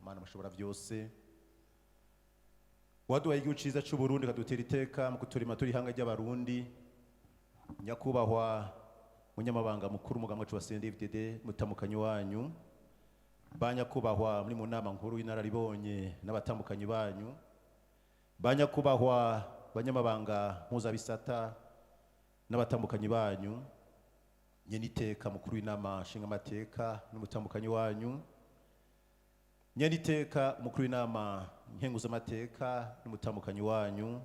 Mana mushobora byose, waduhaye igihugu ciza c'u Burundi, kadutera iteka mu kuturima turi ihanga ry'Abarundi. Nyakubahwa munyamabanga mukuru umugambwe wacu wa CNDD-FDD, mutamukanyi wanyu, ba nyakubahwa muri mu nama nkuru y'inararibonye n'abatambukanyi banyu, ba nyakubahwa banyamabanga mpuzabisata n'abatambukanyi banyu, nyeniteka mukuru w'inama nshingamateka n'umutambukanyi wanyu, nyeniteka mukuru w'inama nkenguzamateka n'umutambukanyi wanyu,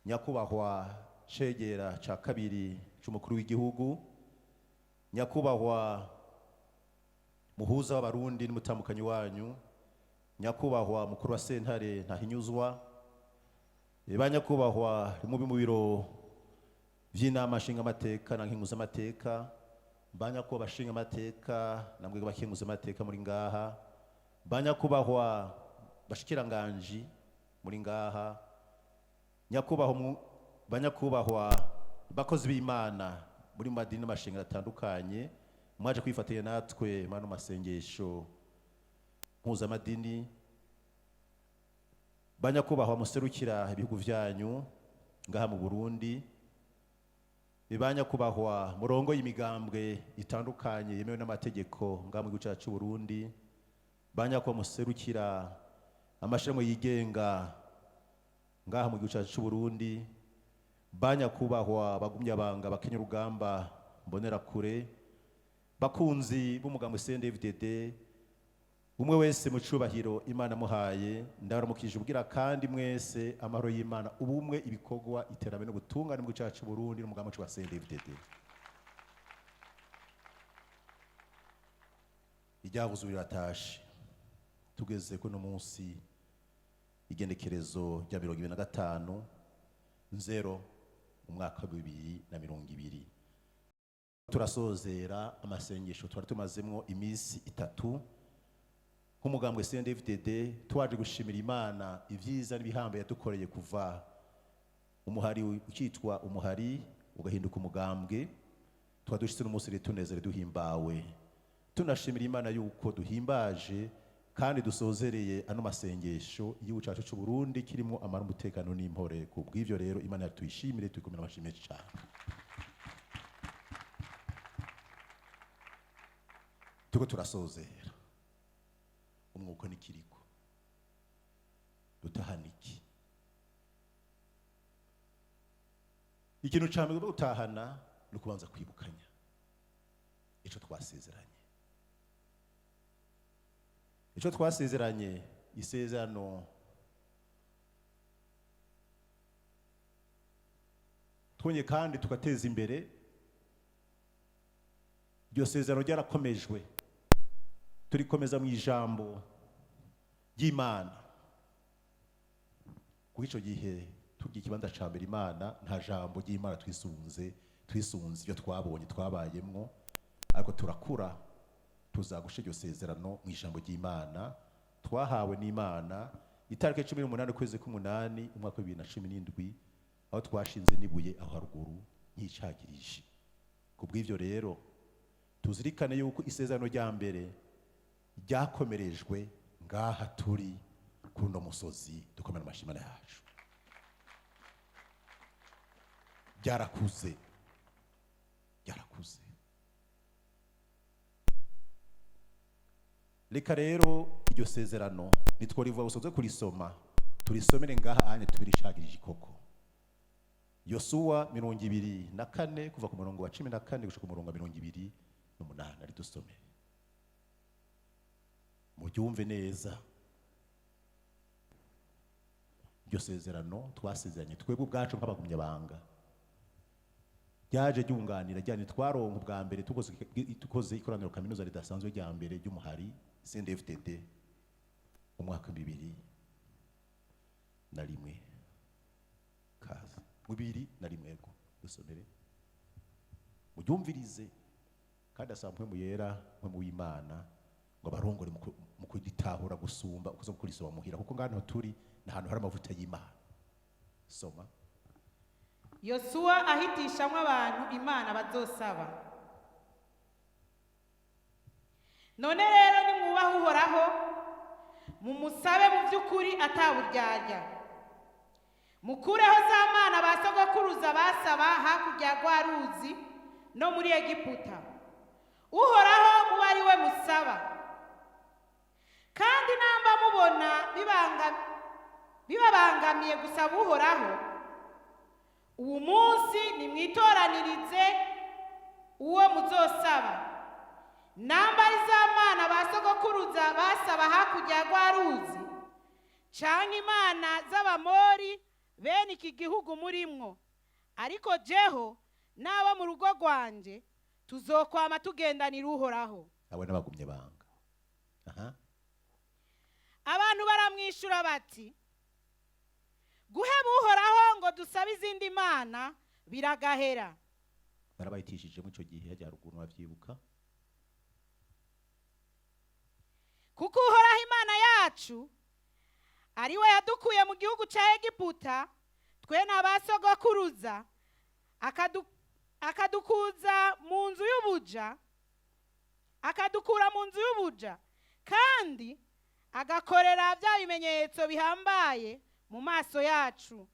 nyakubahwa cegera ca kabiri c'umukuru w'igihugu, nyakubahwa muhuza w'Abarundi n'umutambukanyi wanyu, nyakubahwa mukuru wa sentare ntahinyuzwa, ba nyakubahwa mubi mu biro vy'inama nshingamateka na nkenguzamateka, ba nyakubahwa bashingamateka na mwebwe bakenguzamateka muri ngaha, ba nyakubahwa bashikiranganji muri ngaha, nyakubahwa banyakubahwa bakozi b'Imana muri mu madini n'amashengero atandukanye mwaje kwifatanya natwe mano masengesho mpuzamadini, banyakubahwa muserukira ibihugu vyanyu ngaha mu Burundi, banyakubahwa murongo y'imigambwe itandukanye yemewe n'amategeko ngaha mu gihugu cyacu Burundi, banyakubahwa muserukira amashirahamwe yigenga ngaha mu gihugu cyacu Burundi, banyakubahwa bagumyabanga bakenya urugamba mbonerakure, bakunzi b'umugambi CNDD-FDD, umwe wese mu cubahiro Imana muhaye, ndabaramukije ubwira kandi mwese amahoro y'Imana, ubumwe, ibikorwa, iterambere n'ubutungane mu gihugu cyacu Burundi n'umugambi wacu wa CNDD-FDD. Iryabuze riratashe, tugeze kuno munsi igenekerezo rya 25 nzero umwaka wa 2020, turasozera amasengesho twari tumazemwo iminsi 3 nk'umugambwe CNDD-FDD, twaje gushimira Imana ivyiza n'ibihambo yadukoreye kuva umuhari ukitwa umuhari ugahinduka umugambwe. Twadushitse n'umunsi rero tunezere duhimbawe, tunashimira Imana yuko duhimbaje kandi dusozereye ano masengesho igihugu cyacu cy'u Burundi kirimo amara, umutekano n'impore. Ku bw'ivyo rero Imana tuyishimire, tuyikomere amashimwe cyane. Turiko turasozera umwuko n'ikiriko dutahana iki? Ikintu ca mbere gutahana ni ukubanza kwibukanya ico twasezeranye, ico twasezeranye, isezerano twonye kandi tugateza imbere. Iryo sezerano ryarakomejwe, turikomeza mu ijambo ry'Imana, kuko ico gihe turya ikibanza ca mbere Imana, nta jambo ry'Imana twisunze, twisunze ibyo twabonye twabayemwo, ariko turakura tuzagusha iryo sezerano mu ijambo ry'Imana twahawe n'Imana itariki 18 ukwezi k'umunani umwaka wa 2017, aho twashinze n'ibuye aho haruguru nk'icagirije. Ku bw'ivyo rero tuzirikane yuko isezerano rya mbere ryakomerejwe ngaha turi kuri uno musozi. Dukomera amashimana yacu, byarakuze, byarakuze. Reka rero iryo sezerano nitwo rivuga gusa, kurisoma turisomere ngaha anye tubirishagirije koko. Yosuwa 24 kuva ku murongo wa 14 gushika ku murongo wa 28, ari dusomere muryumve neza. Iryo sezerano twasezeranye twebwe ubwacu nk'abagumyabanga ryaje ryunganira ryane twaronka ubwa mbere tukoze ikoraniro kaminuza ridasanzwe rya mbere ry'umuhari CNDD-FDD umwaka 2001, kaza 2001. Yego, dusomere muryumvirize kandi asaba mpwemu yera, mpwemu w'Imana, ngo abarongore mu kugitahura gusumba ukuza kurisoma muhira, kuko ngano turi ni ahantu hari amavuta y'Imana. Soma. Yosuwa ahitishamwo abantu Imana bazosaba. None rero nimwubaha Uhoraho, Mumusabe mu by'ukuri ataburyarya. Mukureho za mana ba sogokuruza basaba hakurya ya rwa ruzi no muri Egiputa. Uhoraho muba ari we musaba. Kandi namba mubona bibabangamiye gusaba Uhoraho uwo munsi, nimwitoranirize uwo muzosaba. Namba ari za mana ba sogokuruza basaba hakurya ya rwa ruzi, canke imana z'Abamori bene iki gihugu murimwo. Ariko jeho n'abo mu rugo rwanje tuzokwama tugendanira Uhoraho. Abo n'abagumye banga. Aha. Abantu baramwishyura bati: "Guheba Uhoraho ngo dusabe izindi mana, biragahera." Barabayitishijemo icyo gihe hajya haruguru, bavyibuka. Kuko Uhoraho Imana yacu ari we yadukuye mu gihugu cya Egiputa, twe na ba sogokuruza, akadukuza mu nzu y'ubuja, akadukura mu nzu y'ubuja, kandi agakorera bya bimenyetso bihambaye mu maso yacu,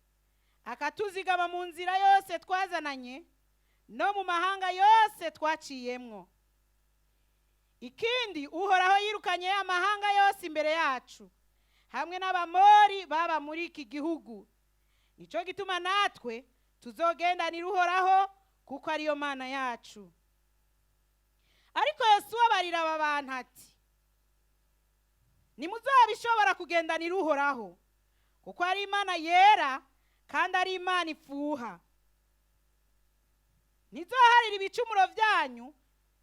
akatuzigama mu nzira yose twazananye no mu mahanga yose twaciyemwo. Ikindi, Uhoraho yirukanye amahanga yose imbere yacu, hamwe n'Abamori baba muri iki gihugu. Nicyo gituma natwe tuzogendanira Uhoraho, kuko ariyo Mana yacu." Ariko Yosuwa abarira aba bantu ati: "Ntimuzabishobora kugendanira Uhoraho, kuko ari Imana yera kandi ari Imana ifuha. Ntizoharira ibicumuro byanyu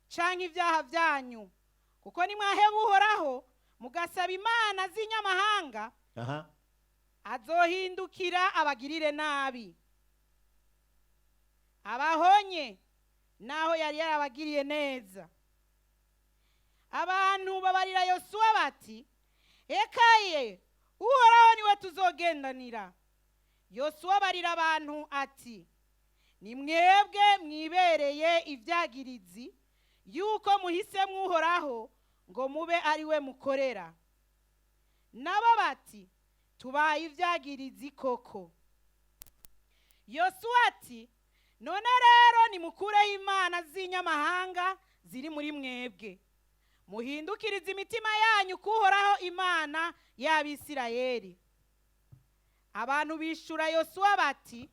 canke ibyaha byanyu, kuko nimwaheba Uhoraho mugasaba imana z'inyamahanga, azohindukira abagirire nabi, abahonye naho yari yarabagiriye neza." Abantu babarira Yosuwa bati: "Ekaye, Uhoraho niwe tuzogendanira." Yosuwa abarira abantu ati: "Ni mwebwe mwibereye ibyagirizi yuko muhisemo Uhoraho ngo mube ari we mukorera." Nabo bati: "Tubaye ibyagirizi koko." Yosuwa ati: "None rero nimukureho imana z'inyamahanga ziri muri mwebwe, muhindukirize imitima yanyu kuhoraho Imana y'Abisirayeli." Abantu bishura Yosuwa bati: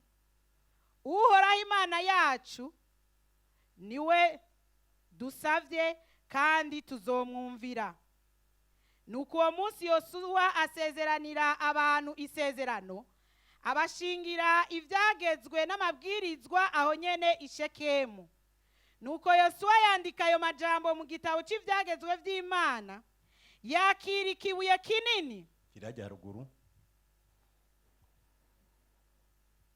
"Uhoraho Imana yacu niwe dusabye, kandi tuzomwumvira." Nuko uwo munsi Yosuwa asezeranira abantu isezerano, abashingira ibyagezwe n'amabwirizwa aho nyene i Shekemu. Nuko Yosuwa yandika ayo majambo mu gitabo cy'ibyagezwe by'Imana, yakira ikibuye kinini Kirajya haruguru.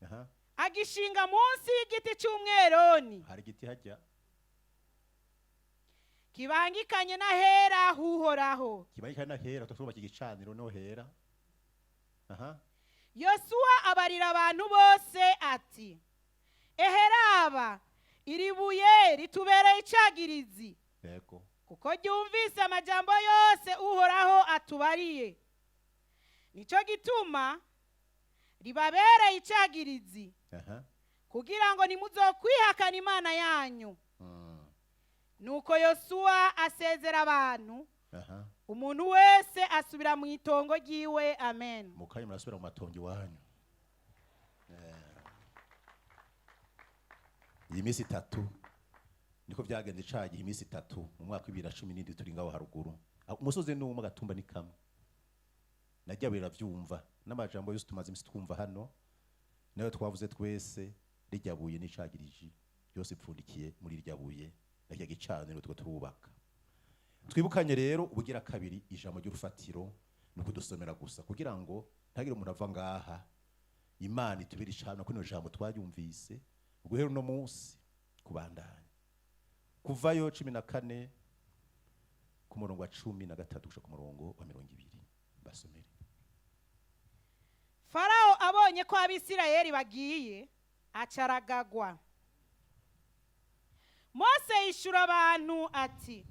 Aha. agishinga munsi y'igiti cy'umweroni Hari igiti hajya kibangikanye n'ahera h'Uhoraho. Kibaye n'ahera twubaka igicaniro no hera. Aha. Yosuwa abarira abantu bose ati: "Eheraba iri buye ritubereye icagirizi, kuko ryumvise amajambo yose Uhoraho atubariye. Nicyo gituma ribabereye icagirizi, kugira ngo ntimuzokwihakana Imana yanyu." Nuko Yosuwa asezera abantu, umuntu wese asubira mu itongo ryiwe. Amen. Mu kanya murasubira mu matongo iwanyu. Iyi minsi 3 niko byagenze ca gihe, iminsi 3 mu mwaka wa 2017 turi ngaho haruguru. Umusozi ni umwe, agatumba ni kamwe. Najya biravyumva n'amajambo yose tumaze imisi twumva hano, nayo twavuze twese, rirya buye n'icagiriji byose ipfundikiye muri rirya buye na kirya gicaniro turiko turubaka. Twibukanye rero ubugira kabiri ijambo ry'urufatiro ni ukudusomera gusa kugira ngo ntagire umuntu ava ngaha. Imana itubire icana ko ino jambo twaryumvise guhera uno munsi kubandanya. Kuvayo 14 ku murongo wa 13 gushika ku murongo wa 20, basomere. Farawo abonye ko Abisirayeli bagiye, acaragagwa. Mose yishura abantu ati: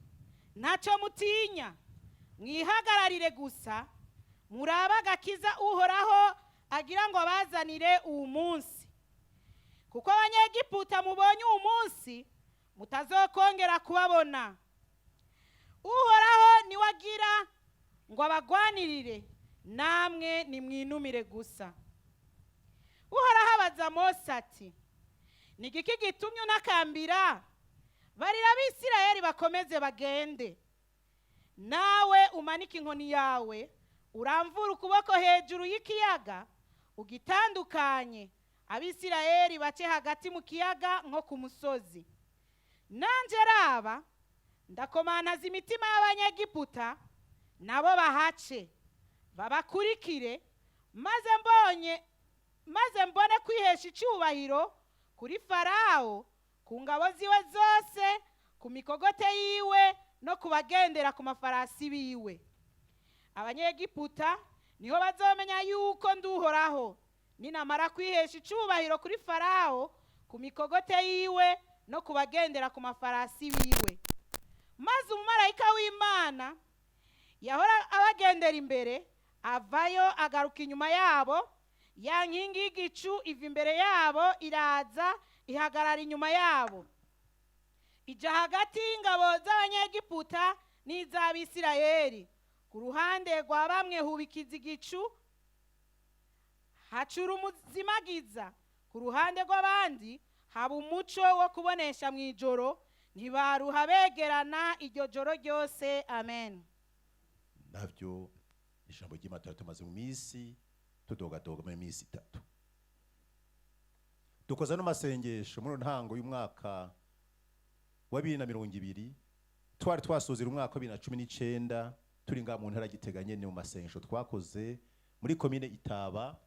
"Ntacyo mutinya, Mwihagararire gusa, murabe agakiza Uhoraho agira ngo abazanire uwu munsi, kuko Abanyegiputa mubonye uwu munsi mutazokongera kubabona. Uhoraho niwe agira ngo abagwanirire, namwe nimwinumire gusa. Uhoraho abaza Mose ati: "Ni igiki gitumye unakambira? Barira Abisirayeli bakomeze bagende. Nawe umanike inkoni yawe, uramvura ukuboko hejuru y'ikiyaga, ugitandukanye, Abisirayeli bace hagati mu kiyaga nko ku musozi. Nanjye raba, ndakomantaza imitima y'Abanyegiputa, nabo bahace babakurikire, maze mbone kwihesha icyubahiro kuri Farawo, ku ngabo ziwe zose, ku mikogote yiwe no ku bagendera ku mafarasi biwe. Abanyegiputa niho bazomenya yuko nduhoraho, ninamara kwihesha icyubahiro kuri Farawo, ku mikogote yiwe no ku bagendera ku mafarasi biwe." Maze umumarayika w'Imana yahora abagendera imbere avayo, agaruka inyuma yabo. Ya nkingi y'igicu iva imbere yabo, iraza ihagarara inyuma yabo, ija hagati y'ingabo z'Abanyegiputa n'iz'Abisirayeli. Ku ruhande rwa bamwe hubikiza igicu, hacura umuzimagiza, ku ruhande rw'abandi haba umuco wo kubonesha mu ijoro. Ntibaruha begerana iryo joro ryose. Amen. Navyo ijambo ry'Imana twari tumaze mu minsi tudogadoga, muri minsi 3 dukoza no masengesho muri ntango y'umwaka wa 2020. Twari twasozera umwaka wa 2019 turi ngaha mu ntara ya Gitega nyene, mu masengesho twakoze muri komine Itaba,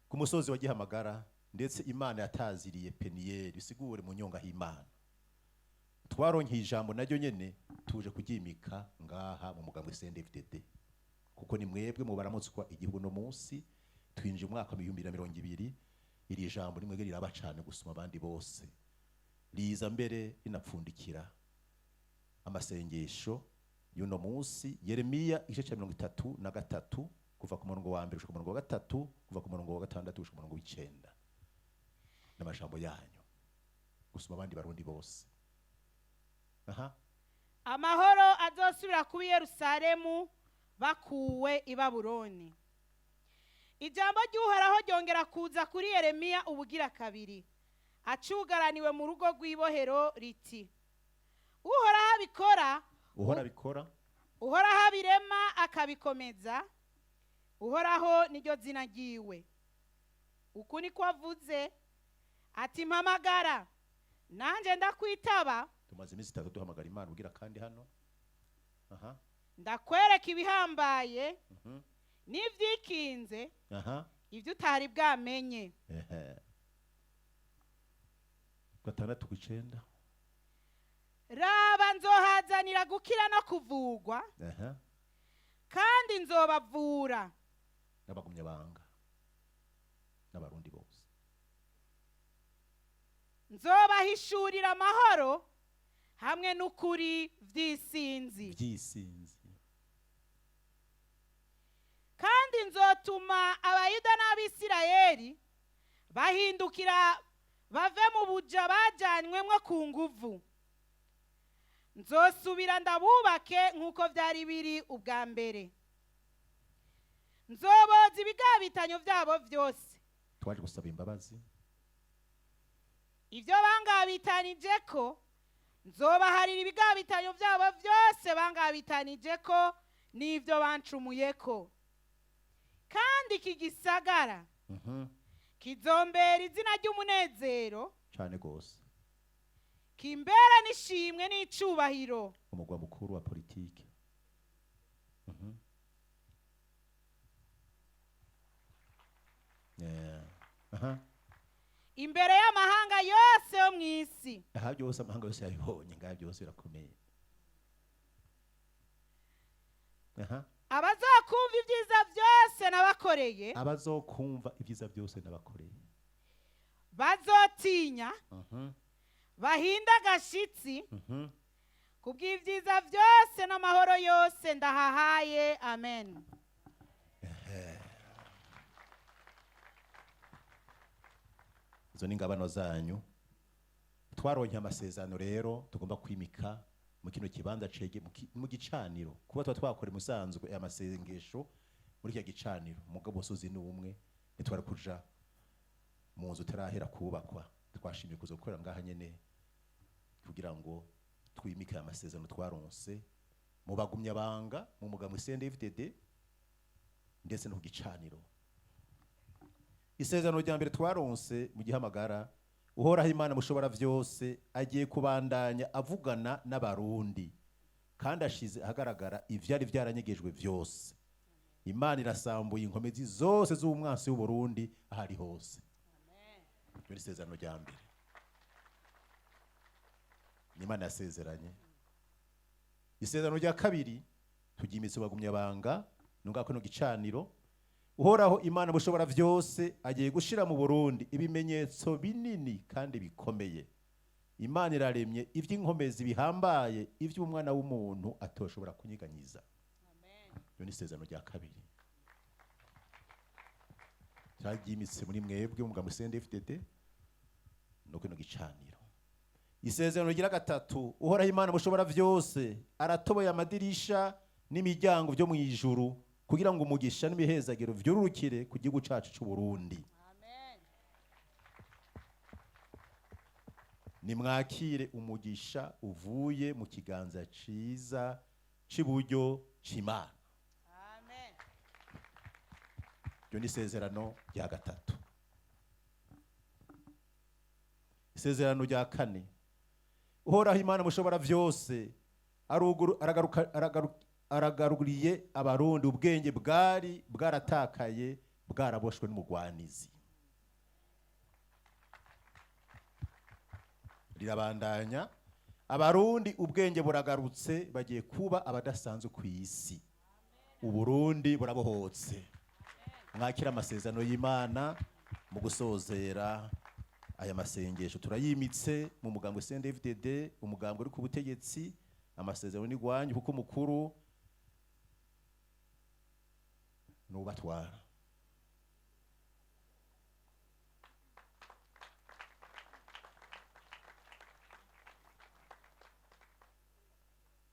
ku musozi wa Gihamagara, ndetse Imana yataziriye Peniyeli, bisigure mu nyonga h'Imana. Twaronkeye ijambo naryo nyene tuje kuryimika ngaha mu mugambwe CNDD-FDD, kuko ni mwebwe mu baramutswa igihugu. No munsi twinjiye umwaka wa 2020, iri jambo nimwebwe riraba cane gusoma abandi bose, riza mbere rinapfundikira amasengesho y'uno munsi. Yeremiya igice cya 33, kuva ku murongo wa 1 gushika ku murongo wa 3, kuva ku murongo wa 6 gushika ku murongo w'9, n'amajambo yanyu gusoma abandi Barundi bose. Aha. Amahoro azosubira kuba i Yerusalemu bakuwe i Babuloni. Ijambo ry'Uhoraho ryongera kuza kuri Yeremiya ubugira kabiri acugaraniwe mu rugo rw'ibohero, riti: "Uhoraho abikora." Uhora abikora. Uhoraho abirema akabikomeza, Uhoraho niryo zina ryiwe. Uku niko avuze ati: "Mpamagara, nanjye ndakwitaba." Tumaze iminsi 3 duhamagara Imana, ubwira kandi hano aha. "Ndakwereka ibihambaye n'ibyikinze, ibyo utari bwamenye." Ehe, 6 ku 9. "Raba, nzohazanira gukira no kuvugwa, kandi nzobavura." N'abagumya banga n'Abarundi bose. "Nzobahishurira amahoro hamwe n'ukuri by'isinzi." By'isinzi. "Kandi nzotuma Abayuda n'Abisirayeli bahindukira, bave mu buja bajyanywemo ku nguvu. Nzosubira ndabubake nk'uko byari biri ubwa mbere. Nzoboza ibigabitanyo byabo byose." Twaje gusaba imbabazi. "Ibyo bangabitanije ko, nzobaharira ibigabitanyo byabo byose bangabitanije ko n'ibyo bancumuye ko. Kandi iki gisagara kizombera izina ry'umunezero, Cyane rwose. kimbera n'ishimwe n'icubahiro." Umugwa mukuru wa politike. Yeah. Aha. Imbere y'amahanga yose yo mu isi. Aha byose amahanga yose yabibonye, ngaha byose birakomeye aha. Abazokumva ibyiza byose nabakoreye, Abazokumva ibyiza byose nabakoreye, bazotinya, bahinda agashitsi, Kubw'ibyiza byose n'amahoro yose ndahahaye. Amen. Izo ni ingabano zanyu. Twaronke amasezerano rero tugomba kwimika mu kino kibanza cege mu gicaniro, kuba tuba twakora musanzwe aya masengesho muri kya gicaniro. Mugabo sozi ni umwe, nitwara kuja mu nzu tarahera kubakwa. Twashimye kuza gukorera ngaha nyene kugira ngo twimike aya masezerano twaronse mu bagumya banga mu mugambwe CNDD-FDD ndetse no ku gicaniro. Isezerano rya mbere twaronse mu gihamagara: Uhoraho Imana mushobora vyose agiye kubandanya avugana n'Abarundi, kandi ashize ahagaragara ivyari vyaranyegejwe vyose. Imana irasambuye inkomezi zose z'umwansi w'Uburundi ahari hose. Iryo ni isezerano rya mbere, ni Imana yasezeranye. Isezerano rya kabiri tugimitse bagumya banga nungako no gicaniro: Uhoraho Imana mushobora vyose agiye gushira mu Burundi ibimenyetso binini kandi bikomeye. Imana iraremye ivy'inkomezi bihambaye, ivy'umwana w'umuntu atoshobora kunyiganyiza. Iyo ni isezerano rya kabiri cyagimitse muri mwebwe mu mugambwe CNDD-FDD no kino gicaniro. Isezerano rigira gatatu: Uhoraho Imana mushobora vyose aratoboye amadirisha n'imiryango byo mu ijuru kugira ngo umugisha n'imihezagiro vyururukire ku gihugu cacu c'u Burundi. Nimwakire umugisha uvuye mu kiganza ciza c'iburyo c'Imana. Iryo ni isezerano rya gatatu. Isezerano rya kane: Uhoraho Imana mushobora vyose aragaruriye Abarundi ubwenge bwari bwaratakaye, bwaraboshwe n'umugwanizi. Rirabandanya: Abarundi ubwenge buragarutse, bagiye kuba abadasanzwe ku isi. Uburundi burabohotse. Mwakira amasezerano y'Imana mu gusozera aya masengesho. Turayimitse mu mugambwe CNDD-FDD, umugambwe uri ku butegetsi. Amasezerano ni gwanyu, kuko mukuru nubatwara.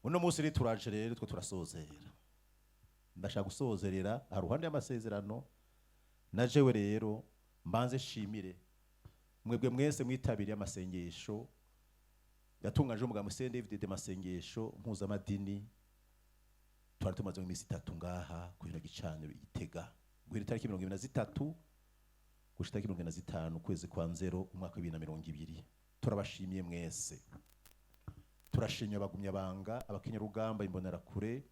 Uno munsi rero turaje rero two turasozera. Ndashaka gusozerera aha ruhande y'amasezerano na jewe rero mbanze shimire mwebwe mwese mwitabiriye amasengesho yatunganije umugambwe CNDD-FDD, amasengesho mpuzamadini twari tumaze mu minsi 3 ngaha ku kino gicaniro i Gitega, guhera itariki 23 gushika itariki 25 ukwezi kwa 0 umwaka wa 2020. Turabashimiye mwese. Turashimye abagumya banga, abakenyarugamba, imbonerakure,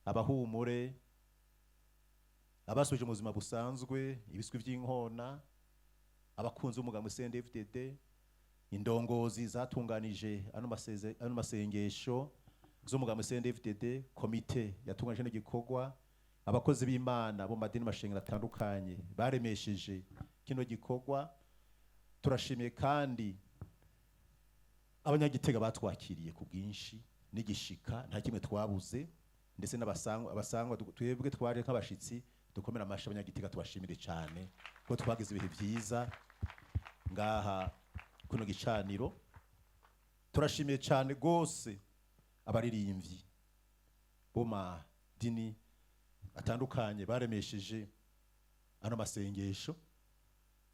abahumure, abasubije mu buzima busanzwe, ibiswi vy'inkona, abakunzi b'umugambwe CNDD-FDD, indongozi zatunganije ano masengesho z'umugambwe CNDD-FDD, komite yatunganije n'igikorwa, abakozi b'Imana bo madini mashengero atandukanye baremesheje kino gikorwa. Turashimiye kandi abanyagitega batwakiriye ku bwinshi n'igishika, nta kimwe twabuze, ndetse n'abasangwa twebwe twaje nk'abashitsi. Dukomera amashi abanyagitega, tubashimire cyane ko twagize ibihe byiza ngaha kuno gicaniro. Turashimiye cyane gose abaririmbyi bo madini atandukanye baremesheje ano masengesho.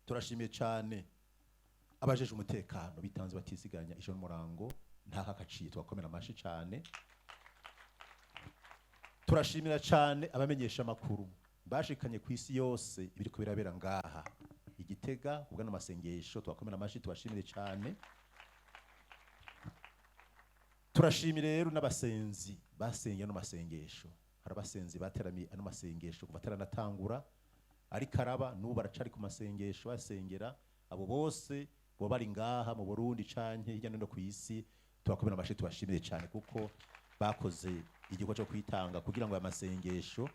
Turashimiye cyane abajeje umutekano bitanze batiziganya ijoro n'umurango, nta kakaciye, twakomera amashi cyane. Turashimira cyane abamenyesha amakuru bashikanye ku isi yose ibiriko birabera ngaha i Gitega kubwa n'amasengesho, twakomera amashi tubashimire cyane. Turashimira rero n'abasenzi basengeye ano masengesho. Hari abasenzi bateramiye ano masengesho kuva ataranatangura, ariko araba n'ubu baracari ku masengesho basengera. Abo bose bo bari ngaha mu Burundi canke hirya no hino ku isi, tubakomera amashi tubashimire cyane, kuko bakoze igikorwa cyo kwitanga kugira ngo aya masengesho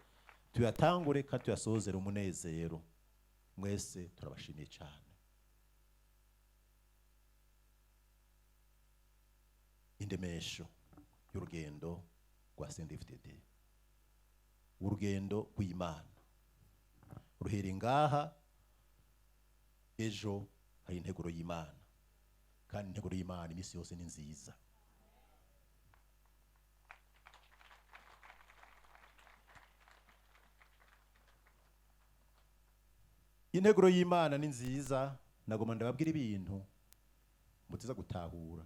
tuyatangure kandi tuyasozere umunezero. Mwese turabashimiye cyane. Indemesho. Y'urugendo rwa CNDD-FDD, urugendo rw'Imana ruhereye ngaha. Ejo hari integuro y'Imana, kandi integuro y'Imana iminsi yose ni nziza. Integuro y'Imana ni nziza. Nagomba ndababwira ibintu mutiza gutahura.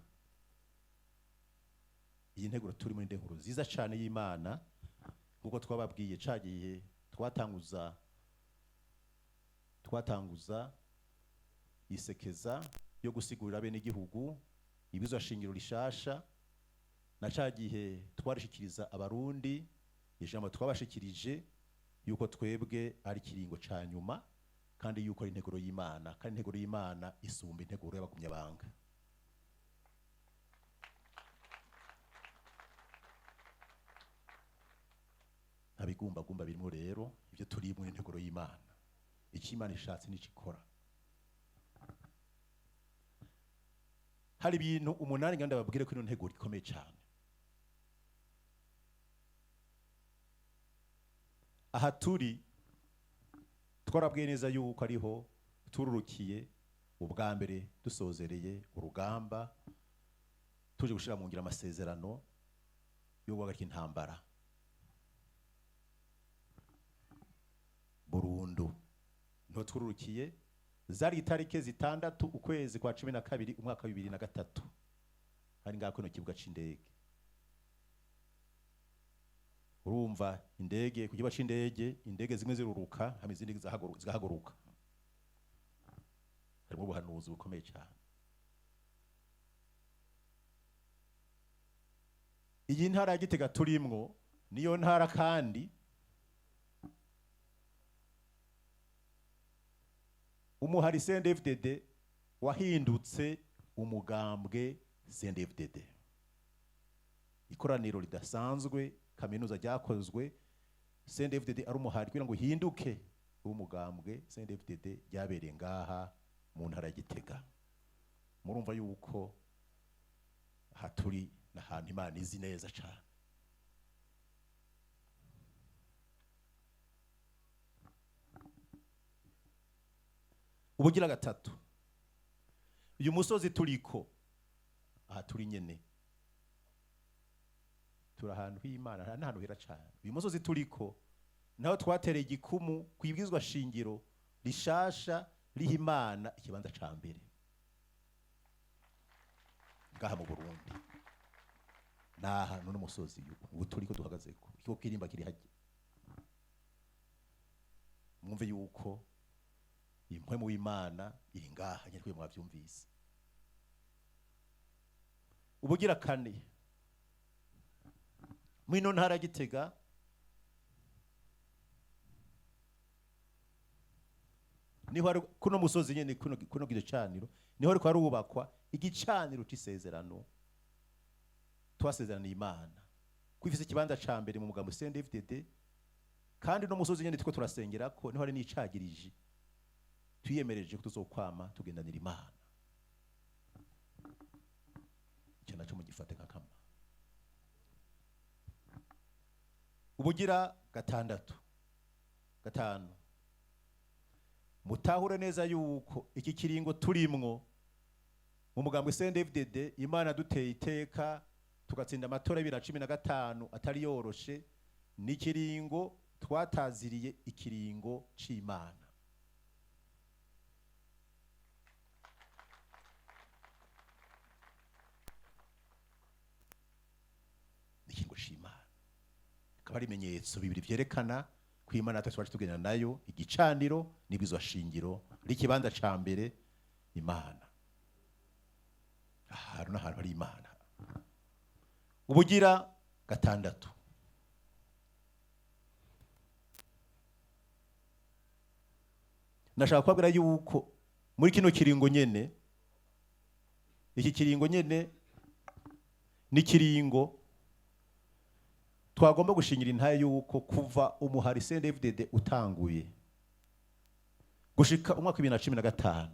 Iyi nteguro turimo ni integuro nziza cyane y'Imana, nkuko twababwiye cagiye twatanguza isekeza yo gusigurira bene igihugu ibizwa shingiro rishasha, na cagihe twarishikiriza abarundi ijambo twabashikirije yuko twebwe ari kiringo ca nyuma, kandi yuko ari integuro y'Imana, kandi integuro y'Imana isumba integuro y'abagumyabanga. Nta bigumbagumba birimo rero, ibyo turi mu integuro y'Imana. Icyo Imana ishatse n'icyo ikora. Hari ibintu 8 nganda babwire ko ino nteguro ikomeye cyane. Aha turi twarabwiye neza yuko ariho tururukiye ubwa mbere dusozereye urugamba, tuje gushira mu ngiro amasezerano yo guhagarika intambara burundu. Niho tururukiye, zari itariki 6 ukwezi kwa 12 umwaka wa 2003, hari ngaho kino kibuga c'indege. Urumva indege ku kibuga c'indege, indege zimwe ziruruka hamwe izindi zigahaguruka. Harimo ubuhanuzi bukomeye cyane. Iyi ntara ya Gitega turimwo niyo ntara kandi umuhari CNDD-FDD wahindutse umugambwe CNDD-FDD. Ikoraniro ridasanzwe kaminuza ryakozwe CNDD-FDD ari umuhari kugira ngo uhinduke umugambwe CNDD-FDD, ryabereye ngaha mu ntara ya Gitega. Murumva yuko aha turi n'ahantu Imana izi neza cyane. Ubugira gatatu, uyu musozi turiko aha turi nyene turi ahantu h'Imana, aha n'ahantu hera cyane. Uyu musozi turiko naho twatereye igikumu kwibwizwa shingiro rishasha riha Imana ikibanza ca mbere ngaha mu Burundi. Naha none umusozi ubu turiko duhagazeko, ikigo kirimba kiri hajya. Mwumve yuko impwemu w'Imana iri ngaha nyene, kuyo mwavyumvise. Ubugira kane, mwino ntara ya Gitega niho ari kuno musozi nyene, kuno gicaniro niho ariko arubakwa igicaniro c'isezerano twasezeraniye Imana kwifise ikibanza ca mbere mu mugambo CNDD-FDD. Kandi no musozi nyene turiko turasengerako niho ari n'icagirije twiyemereje ko tuzokwama tugendanira Imana. Icyo naco mugifate nka kama. Ubugira 5, mutahure neza yuko iki kiringo turimwo mu mugambo CNDD-FDD, Imana duteye iteka tugatsinda amatora 2015 atari yoroshe, ni kiringo twataziriye ikiringo c'Imana. Ikiringo c'Imana akaba ari ibimenyetso bibiri vyerekana ko Imana natwe twaje tugenda nayo, igicaniro n'ibizwa shingiro n'ikibanza ca mbere Imana. Ahantu n'ahantu hari Imana. Ubugira 6, nashaka kubabwira yuko muri kino kiringo nyene, iki kiringo nyene ni kiringo twagomba gushingira intaye yuko kuva umuhari CNDD-FDD utanguye gushika umwaka 2015,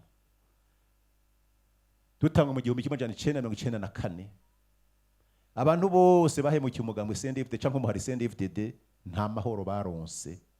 dutangwa mu 1994, Abantu bose bahemukiye umugambwe CNDD-FDD canke umuhari CNDD-FDD nta mahoro baronse.